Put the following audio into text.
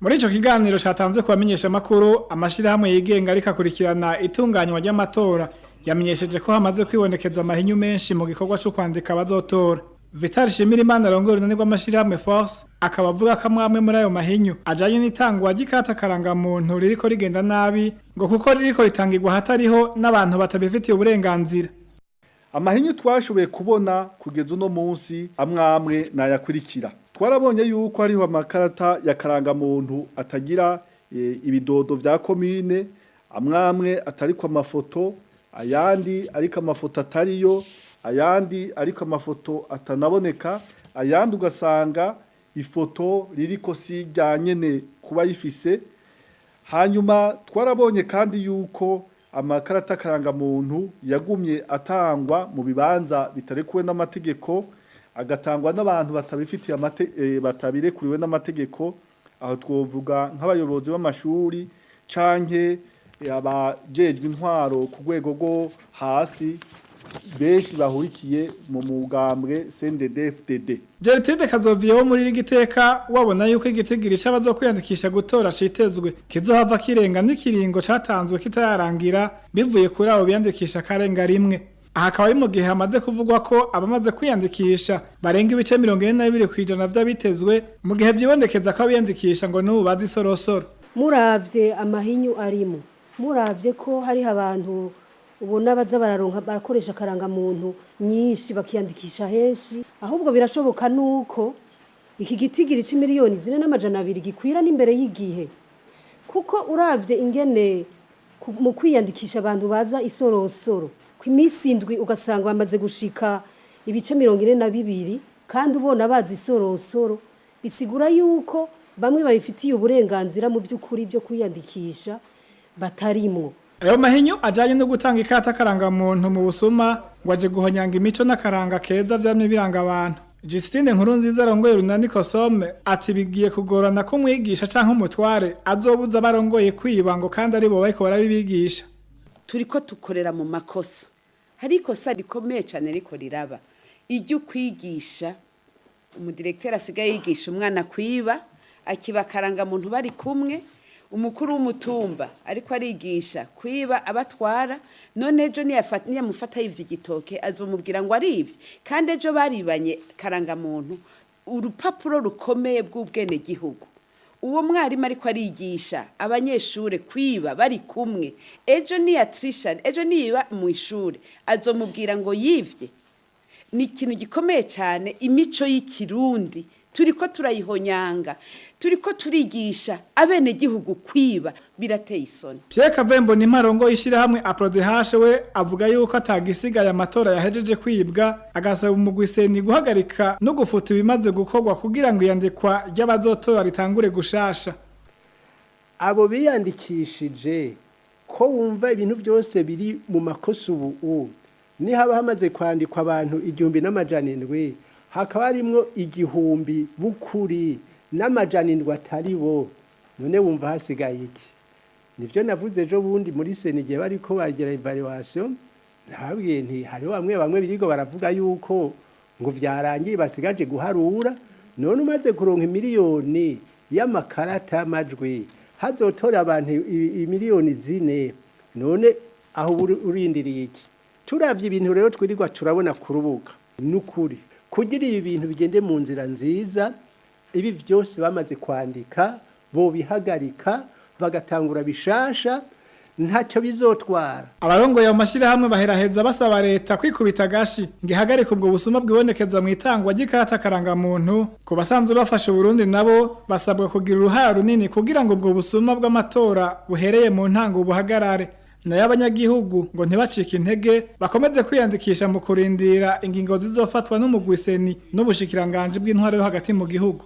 Muri ico kiganiro catanzwe ku bamenyeshamakuru, amashirahamwe yigenga ariko akurikirana itunganywa ry'amatora yamenyesheje ko hamaze kwibonekeza amahinyu menshi mu gikorwa co kwandika abazotora. Vital Shimirimana arongoye urunani rw'amashirahamwe Force akaba avuga ko amwe muri ayo mahinyu ajanye n'itangwa ry'ikarata karangamuntu ririko rigenda nabi, ngo kuko ririko ritangirwa hatariho n'abantu batabifitiye uburenganzira. Amahinyu twashoboye kubona kugeza uno munsi amwamwe nayakurikira. Twarabonye yuko hariho amakarata ya karangamuntu atagira ibidodo vya komine, amwamwe atariko amafoto, ayandi ariko amafoto atariyo, ayandi ariko amafoto atanaboneka, ayandi ugasanga ifoto ririko si rya nyene kuba yifise. Hanyuma twarabonye kandi yuko amakarata karangamuntu yagumye atangwa mu bibanza bitarekuwe n'amategeko, agatangwa n'abantu batabifitiye batabirekuriwe n'amategeko. Aho twovuga nk'abayobozi b'amashuri canke abajejwe intwaro ku rwego rwo hasi, benshi bahurikiye mu mugambwe CNDD-FDD. Gertrude Kazoviyo wo muri Rigiteka wabona yuko igitigiri c'abazokwiyandikisha gutora citezwe kizohava kirenga n'ikiringo catanzwe kitararangira, bivuye kuri abo biyandikisha karenga rimwe. Aha akaba ari mu gihe hamaze kuvugwa ko abamaze kwiyandikisha barenga ibice 42% vy'abitezwe, mu gihe vyibonekeza ko abiyandikisha ngo n'ubu bazi isorosoro. Muravye amahinyu arimo, muravye ko hariho abantu ubona baza bararonka barakoresha karangamuntu nyinshi bakiyandikisha henshi, ahubwo birashoboka nuko iki gitigiri c'imiliyoni 4,200 gikwira n'imbere y'igihe, kuko uravye ingene mu kwiyandikisha abantu baza isorosoro ku minsi indwi ugasanga bamaze gushika ibice 42, kandi ubona bazi isorosoro, bisigura yuko bamwe babifitiye uburenganzira mu by'ukuri byo kwiyandikisha batarimwo. Ayo mahinyu ajanye no gutanga ikarata karangamuntu mu busuma ngo aje guhonyanga imico n'akaranga keza vyamye biranga abantu. Justine Nkurunziza arongoye urunani Kosome ati bigiye kugorana ko umwigisha canke umutware azobuza abarongoye kwiba, ngo kandi ari bo bariko barabibigisha. Turiko tukorera mu makosa. Hari ikosa rikomeye cane riko riraba iryo kwigisha. Umudirekiteri asigaye yigisha umwana kwiba, akiba karangamuntu bari kumwe. Umukuru w'umutumba ariko arigisha kwiba abatwara, none ejo niyamufata yivye igitoke azomubwira ngo arivye, kandi ejo baribanye karangamuntu, urupapuro rukomeye bw'ubwenegihugu. Uwo mwarimu ariko arigisha abanyeshure kwiba bari kumwe, ejo niyatrisha, ejo niba mu ishure azomubwira ngo yivye. Ni ikintu gikomeye cyane. Imico y'ikirundi turiko turayihonyanga, turiko turigisha abenegihugu kwiba, birateye isoni. Pierre Kavembo ni marongo ishirahamwe APRODH we avuga yuko atagisigaye amatora yahejeje kwibwa, agasaba umugwi CENI guhagarika no gufuta ibimaze gukorwa kugira ngo iyandikwa ry'abazotora ritangure gushasha. Abo biyandikishije ko wumva ibintu byose biri mu makosa ubu, ni haba hamaze kwandikwa abantu 1700, hakaba harimwo 1000 bukuri n'700 atari bo, none wumva hasigaye iki? Nivyo navuze ejo bundi muri CENI igihe bariko bagira evaluation, nababwiye nti hariho bamwe bamwe birigo baravuga yuko ngo vyarangiye basigaje guharura. None umaze kuronka imiliyoni y'amakarata y'amajwi, hazotora abantu imiliyoni 4, none aho urindiriye iki? Turavye ibintu rero twirirwa turabona kurubuka, nukuri kugira ibi bintu bigende mu nzira nziza, ibi vyose bamaze kwandika bo bihagarika bagatangura bishasha, ntacyo bizotwara. Abarongoye ayo mashirahamwe baheraheza basaba leta kwikubita agashi ngo ihagarike ubwo busuma bwibonekeza mu itangwa ry'ikarata karangamuntu. Ku basanzwe bafashe Burundi nabo basabwa kugira uruhara runini kugira ngo ubwo busuma bw'amatora buhereye mu ntango buhagarare. Nayo abanyagihugu ngo ntibacike intege, bakomeze kwiyandikisha mu kurindira ingingo zizofatwa n'umugwi CENI n'ubushikiranganji bw'intwaro yo hagati mu gihugu.